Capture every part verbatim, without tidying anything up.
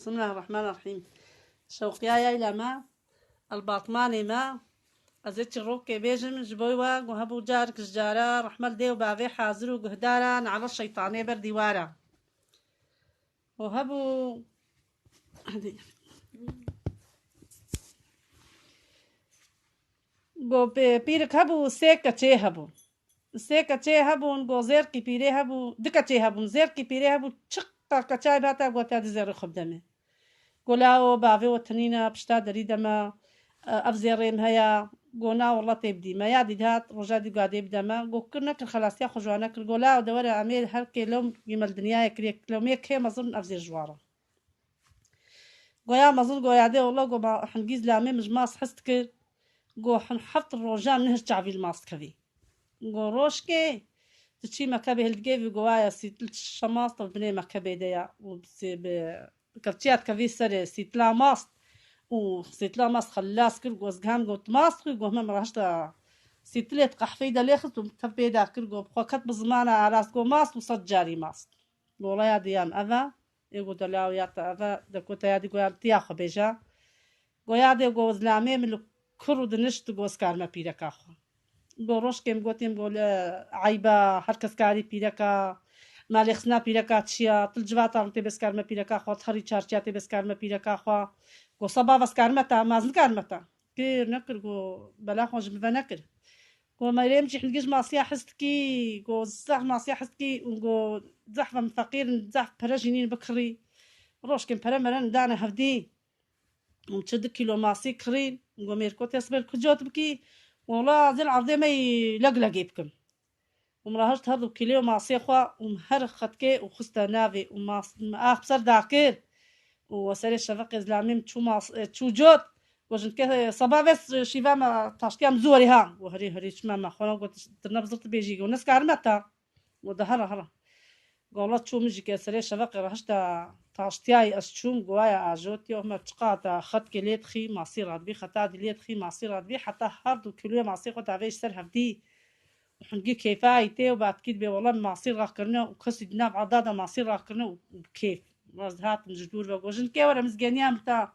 Bismillahirrahmanirrahîm. Şewqiya yayla me, elbatmanê me, ez ê çîrokê bêjim ji bo we ku hebû carik ji cara rehmet dê û bavê hazir û guhdara nala şeytanê ber dîwara. Û hebû, go pê-, pîrik hebû, sê keçê hebû. Sê keçê hebûn, go zêrkî pîrê hebû, du keçê hebûn, zêrkî pîrê hebû, çiqa keçay bihata gotiya di zêrê xwe bide me. Go lawo bavê we tinîne, pişta derî de me, e, ev zêrê min heye, go na wela tê bidî me. Ya dî dihat, roja dî gadê bide me, go kir nekir xelasiya xwe ji wan nekir, go lawo de were em ê her kê lewm gîmel dinyayê kirê, lewmê kê mezin ev zêr ji wan re. Goya mezin goya dê wela go ma hingî zilamê min ji mast hez dikir. Go hin heft rojan nihir çavî li mast kevî. Go rojkê tu çî mekebê hildigê vî go waya sîtil şe mast ev binê mekebê de ya û bi sê-, bi, bi kevçiya dikevî serê sîtila mast û sîtila mast xelas kir, go ez giham go tu mast xwî, go hime min rahişta sîtilê di qehfeyî de lê xist û tev pê de kir, go bi xwe ket bi zimana arast, go mast û sed carî mast. Go wela ya dî ya min ev e. Ê go dela û ya te ev e, de ku te ya dî go ya tiya xwe bêje. Go ya dê go zilamê min li kur û dinişt go ez karime pîreka xwe. Go rojkê min gotê min go li eyba her kes karî pîreka, malê xistina pîreka çiya, tu li civata min tê bê ez karime pîreka xwe, tu herî çarçiya tê bê ez karime pîreka xwe. Go seba ve ez karime te, ma ez nikarime te. Kir nekir, go bela xwe ji min ve nekir. Go merê min jî hingî ji masiya hez dikî, go zehf masiya hez dikî û go zehf em feqîr in, zehf pere jî nîn bikirî. Rojkên pere mere min dane hevdî. Û çi du kîlo masî kirîn, go mêrko tê sibê li ku cot bikî, wela ez ê li erdê me yî leg legê bikim. Û min rahişt her du kîlê masê xwe û min her xetkê û xiste navê û mas-, min ax bi ser dakir. Û we serê şeveqê zilamê min çû mas-, e, çû cot. Go jinkê, e, seba vê s-, şîva me taştiya min zû werê ha. Go herî herî çima me xwe got, tu ne bi zir tu bêjî, go ne ez karime te. Go de here here. Go wela çû min jî ke serê şeveqê rahişta taştiyayî ez çûm, go waya ajotiya me çiqata xetkê lê dixî, masî radibî, xeta dî lê dixî, masî radibî, heta her du kîloyê masê xwe davê ji ser hevdî. Hingî kêfayî tê û batkî dibê, wela min masî rakirine û kesî di nav erda de masî rakirine û, û bi kêf. Ez dihatim ji dûr ve, go jinkê were mizgêniya min ta.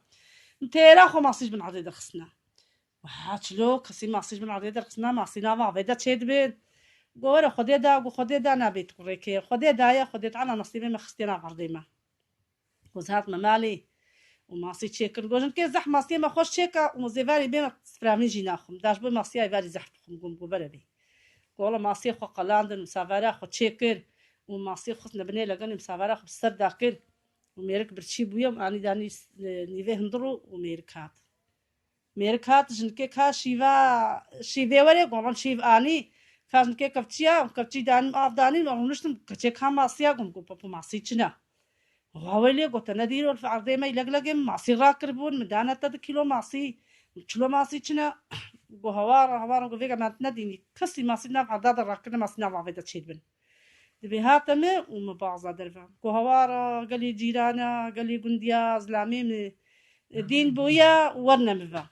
Min têra xwe masî ji bin erdê derxistine. Wiha çilo, kesî masî ji bin erdê derxistine, masî nava avê de çêdibin. Go were Xwedê da, go Xwedê da nabê tu kurê kê. Xwedê daye, Xwedê Teala nesîbê me xistiye nav erdê me. Go ez hatime malê û masî çêkirin. Go jinkê zehf masiyê me xweş çêka û zêvarî bê me sifra min jî naxwim. Da ji bo masiya êvarî zehf bixwim, go min go bere bê. Go wela masiyê xwe qelandin, misavara xwe çêkir û masiyê xwe xistine binê legenê, misavara xwe bi ser dakir û mêrik birçî bûye û anî danî, e, nîvê hundir û, û mêrik hat. Mêrik hat, jinkê ka şîva, şîvê were, go wela min şîv anî. Ka jinkê kevçiya, kevçî danî, av danî, min rûniştim, keçê ka masiya, go min go papa masî çi ne? Wa welê, go te nedî îro li erdê me yî leg legê min masî rakiribûn, min dane te du kîlo masî, min çilo masî çi ne? Go hewara, hewara, go vêga me nedînî. Kesî masî nav erda de rakirine, masî nav avê de çêdibin. Dibê hate min û min baza derve. Go hewara, gelî cîrana, gelî gundiya, zilamê min, e, dîn bûye, werne min ve.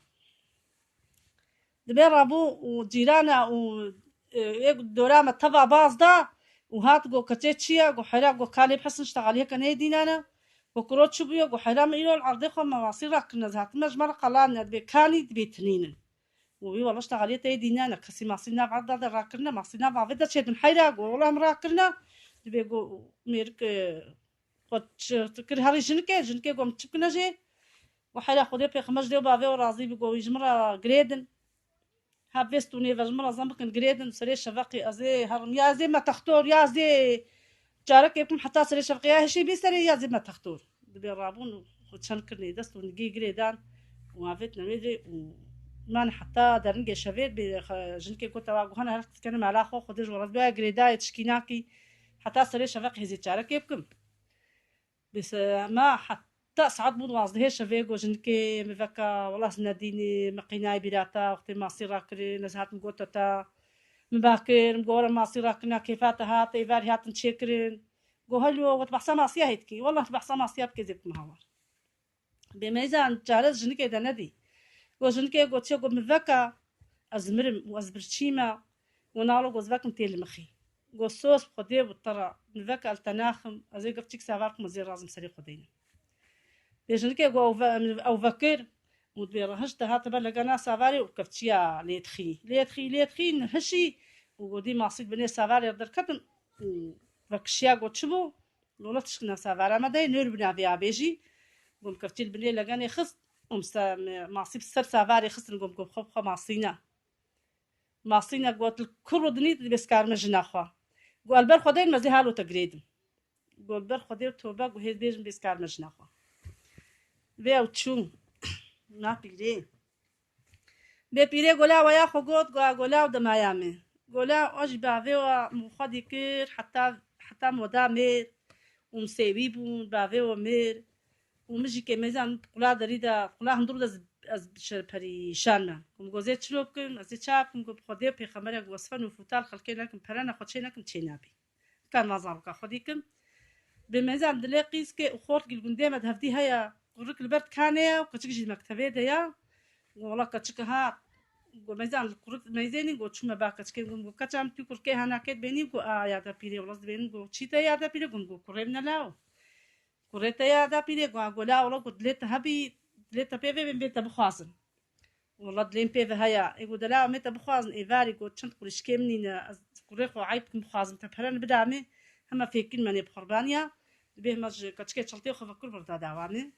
Dibê rabû û cîrana û, e, ê dora me teva baz da û hat go keçê çi ye? Go heyra, go kalê bi hesin ştexaliyeke neyê dînane. Go kuro çi bûye? Go heyra min îro li erdê xwe me masî rakirine, ez hatime ji me re qelan ne, dibê kanî, dibê tinînin. Û wî wela ştexaliyê te yê dînane, kesî masî nav erda de rakirine, masî nav avê de çêdin. Heyra go wela em rakirine, dibê go mêrik, e, xwe çi kir herî jinikê, jinikê go min çi bikine jê? Go heyra Xwedê pêxember ji dê û bavê we razî bi, go wî ji min re girêdin. Ha vê stûnê ve ji min re zem bikin, girêdin, serê şeveqê ez ê herim, ya ez ê me textor, ya ez ê carekê bikim heta serê şeveqê, ya hişê bî serê, ya ez ê me textor. Dibê rabûn û xwe çend kirinê dest û nigê girê dan û avêtine wê dê û man heta deringê şevê dibê xe-, jinikê gote wa guhana her dikene mala xwe, Xwedê ji we re dibê girêdayê tişkî nakî heta serê şeveq hêzê çarekê bikim. Bê se-, ma heta saet bû duwazdehê şevê go jinikê min veka, wela ez nedînî, min qînayê bîra te, wextê masî rakirin, ez hatim gote te, min bakir, min go were masî rakirina kêfa te hat, êvarî hatin çêkirin. Go helyo, got behsa masiya hê dikî. Wela tu behsa masiya bikê zê bikim hawar. Bê meyzan çare ji jinikê de nedî. Go jinikê got çi, got min veka, ez mirim û ez birçî me. Go nalo, go ez vekim tê li mixî. Go sos bi Xwedê bi te re, min veka, ez te naxim, ez ê gifçik savar kum, ez ê razim serê xwe deynim. Pêjinikê got ew ve-, ew vekir û dibê rehişt dihate ber legana savarê û kevçiya lêdxî. Lêdxî, lêdxî, nihişî û got dî masî di binê savarê re derketin û vekişiya got çi bû? Lola tişkina savara me de nêr bi navê abê jî. Got kevçî li binê leganê xist û mi se-, mi-, masî bi ser savarê xistin got, got xwe bi xwe masîne. Masîne got li kur û dinî dibê skarme jina xwe. Got el ber Xwedê me zê halo te girêdim. Got ber Xwedê û tobe got hêz bêjim bê skarme jina xwe. Vê ew çû. Na pîrê. Bê pîrê gola weya xwe got, gola, gola ew demaya me. Gola o jî bavê we min xwe dîkir heta, heta moda mêr û min sêwî bûn, bavê we mêr. Û min jî kê mêzan qula derî de, qula hundir de ez, ez şer perîşan me. Kum gozê çilo bikim, ez ê çawa bikim, ku bi Xwedê û pêxemberek wesfen û fûtal xelkê nekim, pere ne xwe çê nekim, çê nabî. Kan va zarokê xwe dîkim. Bê mêzan dilê qîzkê û xortkî li gundê me di hevdî heye. Kurik li ber dikanê ye û keçik jî mektevê de ye. Wala keçik hat. Got mêzan li kurik meyzênî, got çûme ba keçikê, got, got keça min tu kurkê hena kê dibênî, got a ya de pîrê, wala dibênim, got çî te ya de pîrê, got, got kurê min e law. Kurê te ya da pîrê, got, got la wala, got dilê te hebî, dilê te pê ve bên bê te bixwazin. Wala dilê min pê ve heye. Ê got dela em ê te bixwazin, êvarî got çend qurişkê min nîne, ez kurê xwe eyb kim bixwazim, te pere bida min, hema fêkîn me nê bi qurbaniya. Dibê hema ji keçikê çiltê xwe ve kur berda dawanê.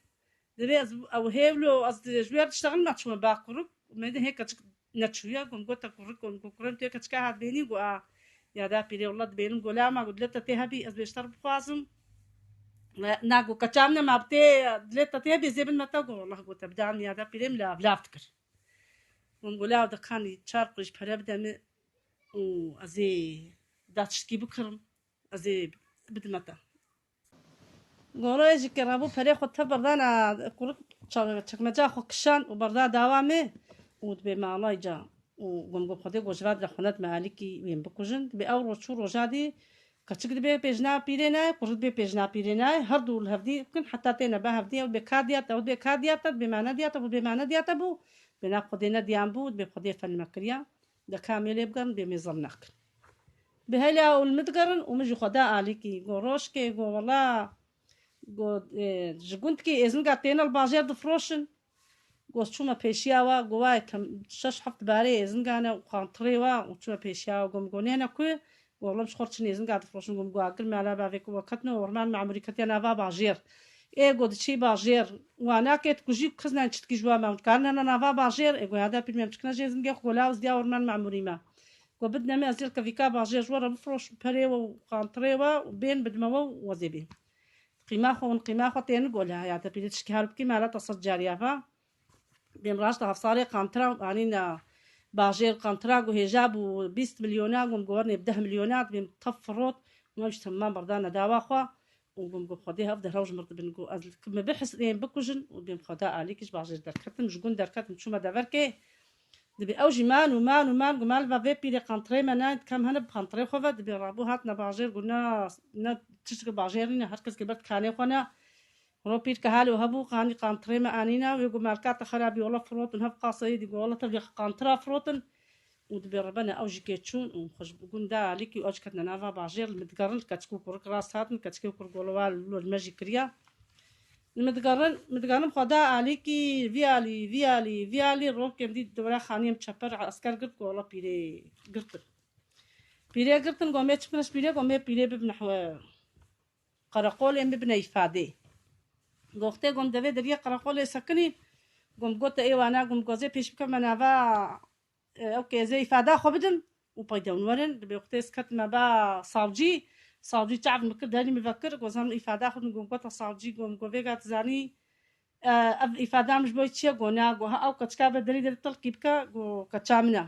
Dibê ez ew hêvlo, ez ji wer diştexin me çûme ba kurik. Me de hê keçik neçûye, got, got te kurik, got, got kurê min tê keçika hat bênî, got a ya da pîrê, wala dibênim, got la ma, got dilê te tê hebî, ez bê ji te re bixwazim. Na, got keça min e, ma bi tê dilê te tê hebî, ez ê bidime te, got wala, got te bida min, ya da pîrê min lav, lav dikir. Got, got la de kanî çar qurîş pere bide min û ez ê da tiştkî bikirim, ez ê bidime te. Goro ê jî ke rabû perê xwe tev berdana kurik ça-, çekmeca xwe kişand û berda dawa me û dibê me alay ca û gom gom Xwedê got ji va dire xwe nedime alîkî wên bikujin. Dibê ew roj çû roja dî keçik dibê pêjina pîrê nayê, kurik dibê pêjina pîrê nayê, her du li hevdî bikin heta têne ba hevdî ew dibê ka diya te, ew dibê ka diya te, dibê me nediya te, ew dibê me nediya te bû, dibê na Xwedê nediyan bû, dibê Xwedê fel me kiriya. De ka em ê lê bigerin, bê em ê zilm nekin. Bi hela û li min digerin û min ji xwe da alîkî. Go rojkê, go wela, go, e, ji gundkî êzinga têne li bajêr difroşin. Go çûme pêşiya we, go wayê kem şeş heft barê êzinga ne û qantirê we û çûme pêşiya we. Go min go nêne ku, go wela ji xwe çi êzinga difroşin. Go min go agir mala bavê ku we ketine û orman memurî ketiye nava bajêr. Ê go diçî bajêr, wa nakê dikujî, kes nayên çitkî ji wa me, hûn dikarin hene nava bajêr, ê go ya da pîr me em çikine jê zingê xwe, go la ez diya orman memurî me. Go bidine me, ez ê li kevîka bajêr ji we re bifroşim perê we û qantirê we û bên bidime we û wezê bê. Qîma xwe, hûn qîma xwe tênin, go la ya da pîrê tişkî hal bikî, me hela te sed cariya va. Bêm raşta hevsarê qantira anîna bajêr, qantira go hêja bû bîst milyona, go min go wernê bi deh milyona, dibêm tev firot, û ew jî temam berda nedawa xwe. Û gom got, Xwedê hev dehrew ji mir dibin. Got, ez li me bihisnên bikujin û dibêm xwe da alîkî ji bajêr derketim, ji gund derketim, çûme deverkê. Dibê ew jî man û man û man, got, me li va vê pîrê qantirê me nayên, dikem hene bi qantirê xwe ve, dibê rabû hatine bajêr, got, na, ne tişteke bajêr nîne, her kes ke ber dikanê xwe ne. Ro pîr ke halê hebû, qanî qantirê me anîna, wê got, malka te xerabî, wela firotin, hev qaseyê dî, got, wela te vê qantira firotin. Û dibê rebene ew jî kê çûn û xwe ji gund da alîkî û ew jî ketine nava bajêr, li min digerin, li keçik û kurik rast hatin, keçikê û kurik wela wa li me jî kiriya. Li min digerin, min digerin xwe da alîkî, vî alî, vî alî, vî alî, rokê min dî dewra xaniyê min çeper esker girt, got, wela pîrê girtin. Pîrê girtin, got, mê çi bine ji pîrê, got, mê pîrê bibine hwe-, qereqolê min bibine îfadê. Got, wextê got, devê deriyê qereqolê sekinî, got, got, te ê wana, got, gozê pêş bikevme nava, e, ew kê ez ê îfada xwe bidim û peyda hûn werin. Dibê wextê ez ketime ba savcî, savcî çav min kir, derî min vekir, got, ez herim îfada xwe bidim, got, got, te savcî, got, got, vêga tu zanî, e, ev îfada min ji bo çi ye? Got, na, got, ha ew keçika be derî derî tilkî bike, got, keça min e.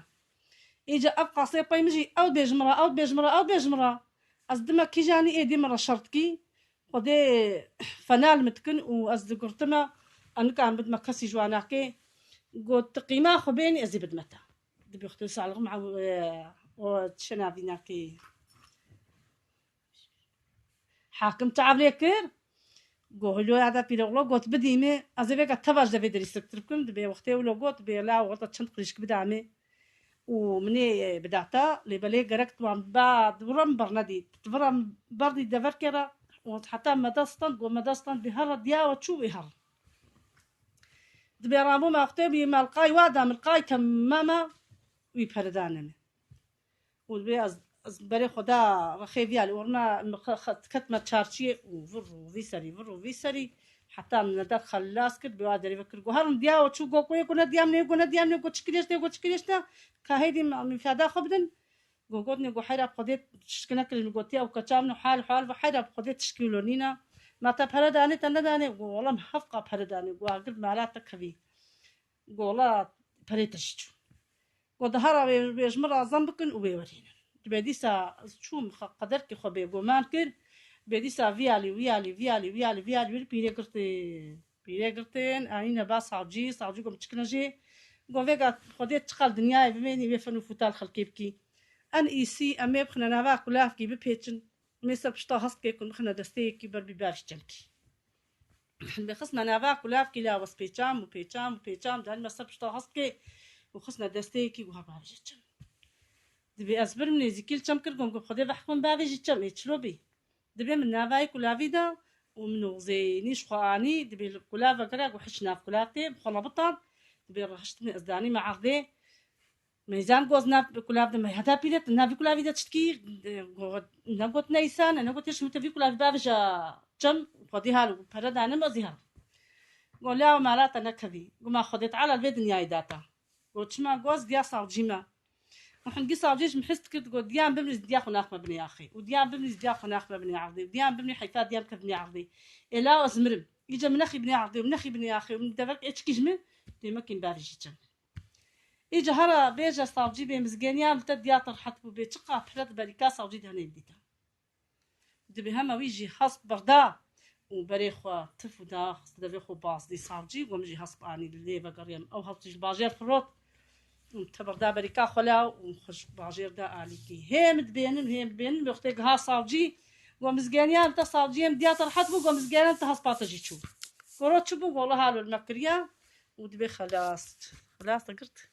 Îca ev qasê pey min jî, ew dibêje min re, ew dibêje min re, ew dibêje min re. Ez dime kîjanî êdî min re şer dikî. Xwedê fena li min dikin û ez digurtime, ez nikarim bidime kesî ji wan nakê. Got, tu qîma xwe bênî, ez ê bidime te. Dibê xwe tu salix me, e, o çi navî nakê. Hakim çav lê kir. Go hilo ya da pîre wilo got bidî min, ez ê vêga teva ji devê derî sirktir bikim. Dibê wextê wilo got, dibê la wexta çend qirîşk bida min. Û min ê bida te, lê belê gerek tu wan ba, di vira min bernedî. Di vira min berdî deverkê re, û heta me destan, go me destan, bê herre diya we çû wê herre. Dibê rabû me xutê bî me li qay wa da, min li qay temama wî pere dane min. Û dibê ez, ez berê xwe da rexê viya li orna min xe-, xe-, ketme çarçiyê û vir û vî serî, vir û vî serî. Heta min neda xelas kir, bi wa derê ve kir. Got herin diya we çû, got ku yê ku ne diya min ê, got ne diya min ê, got çi kirêşte, got çi kirêşte. Ka hêdî min feda xwe bidin. Got, gotinê, got heyra bi Xwedê tiştki nekirin, gotiya û keça min û hal hal ve heyra bi Xwedê tiştki lo nîna. Ma te pere danê, te nedanê? Got wala min heft qa pere danê. Got agir mala te kevî. Got wala perê te jî çû. Got di hera wê, wê ji min razan bikin û wê werînin. Dibê dîsa ez çûm xe-, qederkî xwe bêguman kir. Dibê dîsa vîyalî, wîyalî, vîyalî, wîyalî, wîyalî wî pîrê girtê. Pîrê girtê, anîne ba savcî, savcî got min çikine jê. Got vêga Xwedê çiqal dinyayê bimênî wê fen û fûtal xelkê bikî. En îsî em ê bixine nava kulavkî bipêçin. Em ê ser pişta hest kê ku bixine desteyekî ber bî bavî çemkî. Dibê xistme nava kulavkî la wes pêçam û pêçam û pêçam, danîme ser pişta hest kê û xistme desteyekî got ha bavêje çem. Dibê ez birim nêzîkî li çem kir, got, got Xwedê vehkum bavêjî çem, ê çilo bî? Dibê min navayê kulavî da û min û zênî ji xwe anî, dibê li kulav vegere, got hiç nav kulav tê, bi xwe re bitan. Dibê rehiştine ez danîme erdê. Meyzan goz nav kulav de me heta pîret, navî kulavî de çitkî, got, ne got neysan, ne got hiç min te vî kulavî bavêje çem, Xwedê hal û pere dane min ez ê herim. Got la mala te nekevî. Got ma Xwedê Teala li vê dinyayê data. Got çima? Got ez diya savcî me. Û hingî savcî ji min his dikir, digot diyan bimrî diya xwe naxme binê axê. Û diyan bimrî diya xwe naxme binê erdê. Û diyan bimrî heyfa diyan bikevin binê erdê. Ê law ez mirim. Îca min nexî binê erdê û min nexî binê axê û min deverk ê çikî ji min. Dê me kîn bavêjî çem. Îca hera bêje savcî bê mizgêniya min te diya te rehet bû bê çiqa pire di berîka savcî de hene dîta. Dibê hema wî jî hesp berda û berê xwe tif û da xist devê xwe baz dî savcî, got min jî hesp anî li lê vegeriyem. Ew hesp jî li bajêr firot û te berda berîka xwe la û xwe ji bajêr da alîkî. Hê min dibênin, hê min dibênin, wextê giha savcî, got mizgêniya min te savciyê min diya te rehet bû, got mizgêniya min te hespa te jî çû. Got ro çi bû? Got wela halo li me kiriya û dibê xelas. Xelas te girt.